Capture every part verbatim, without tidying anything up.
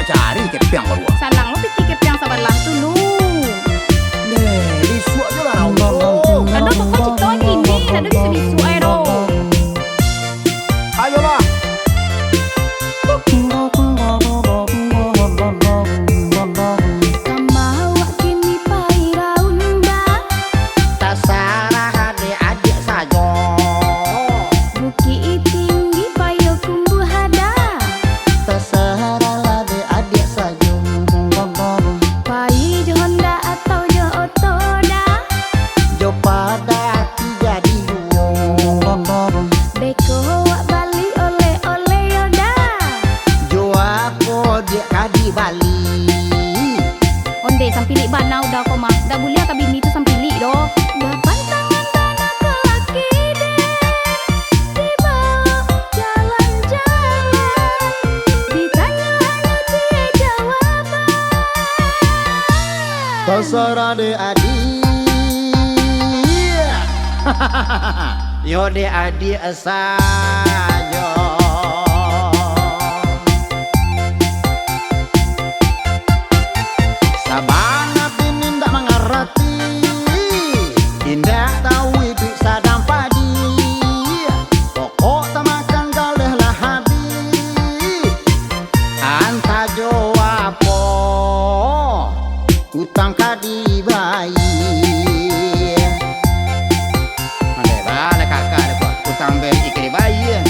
Cari kepiang baru. Salang lo pitih kepiang sabalah tu lu. Neh, bisuak jo lah, Raul. Ado pokok cito kini, ado bisuak-bisuak ai doh. Ayolah. Kama awak kini pai raun ba. Tasarah dek adiak sajo. Bukik Tinggi, Payokumbuah ada. Tasarah lah dek adiak sajo. Pai jo Honda atau jo oto da. Jo pada ati jadi juo. Beko wak bali oleh-oleh yo da. Jo apo diak ka dibali. Onde sampilik bana udah ko mah. Dak buliah ka bini tu sampilik doh. Bapantangan bana ka laki deh. Dibaok jalan-jalan, ditanyo hanyo ciek jawaban. Tasarah dek adiak. Yo dek adiak sajo. Sabana bini ndak mangarati, indak tahu iduik sadang padi. Pokok tamakan galeh lah habih, antah jo apo utang ka dibayia. Mandai bala kakak dek ko, utang beri ka dibayia.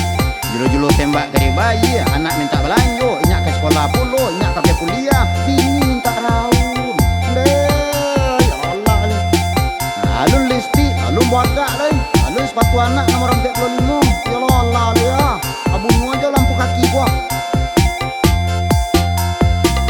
Julo-julo tembak ka dibayia, anak mintak balanjo, inyak ka sikolah pulo, inyak ka pai kuliah, bini mintak raun. Ndeh, ya Allah, leh. Alun lipstik, alun buagak lai, alun sapatu anak nomor ampek puluah limo. Ya Allah, Allah, leh, ah. Abunuah jo lampu kaki ko.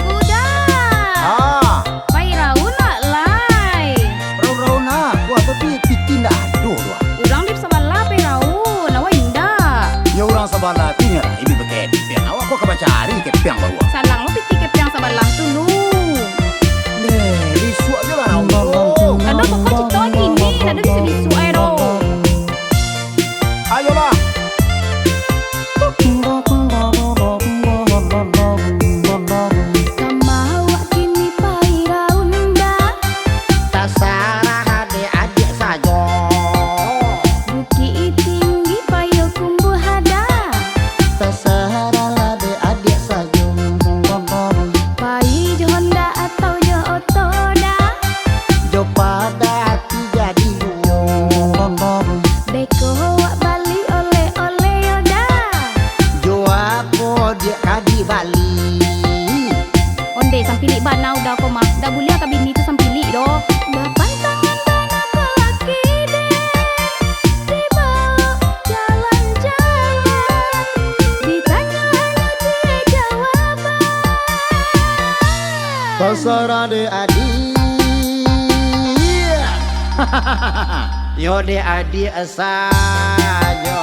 Udah. Ah. Pai raun wak lai. Raun-raun ah, kuah tapi piti ndak ado tu ah. Urang di sabalah pai raun, awak indak. Yo urang sabalah tu nyo lah, ibi bakepeng. Awak ko ka bacari kepeng baru ah. Salang lo pitih kepeng sabalah tu lu. Neh, isuak jo lah raun tu. Ado pokok cito kini, ado bisuak-bisuak ai doh. Ayolah. Kama awak kini pai raun ba. Tasarah dek adiak sajo. Bukik Tinggi, Payokumbuah ada. Tasarah lah dek adiak sajo. Pai jo Honda atau jo oto da. Jo pada ati jadi juo. Beko wak bali oleh-oleh yo da. Jo apo diak ka dibali. Onde sampilik bana udah ko mah. Dak buliah ka bini tu sampilik doh. Bapantangan bana ka laki deh. Dibaok jalan-jalan. Ditanyo hanyo ciek jawaban. Tasarah dek adiak. Yo dek adiak sajo.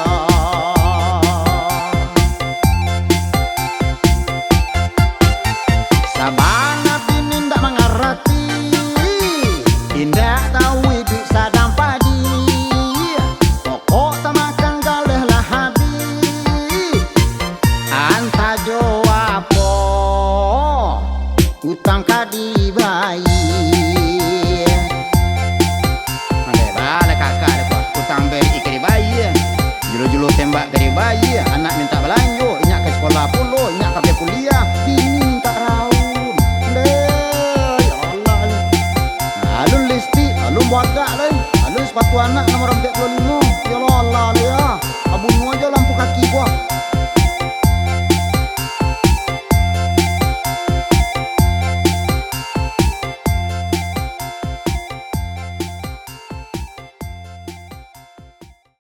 Sabana bini ndak mangarati, indak tahu iduik sadang padi. Pokok tamakan galeh lah habih, antah jo apo utang ka dibayia. Mandai bala kakak dek ko, utang beri ka dibayia. Julo-julo tembak ka dibayia, anak mintak balanjo, inyak ka sikolah pulo, inyak ka pai kuliah, bini mintak raun. Ndeh, ya Allah, leh. Alun lipstik, alun buagak lai, alun sapatu anak nomor ampek puluah limo. Ya Allah, Allah, leh.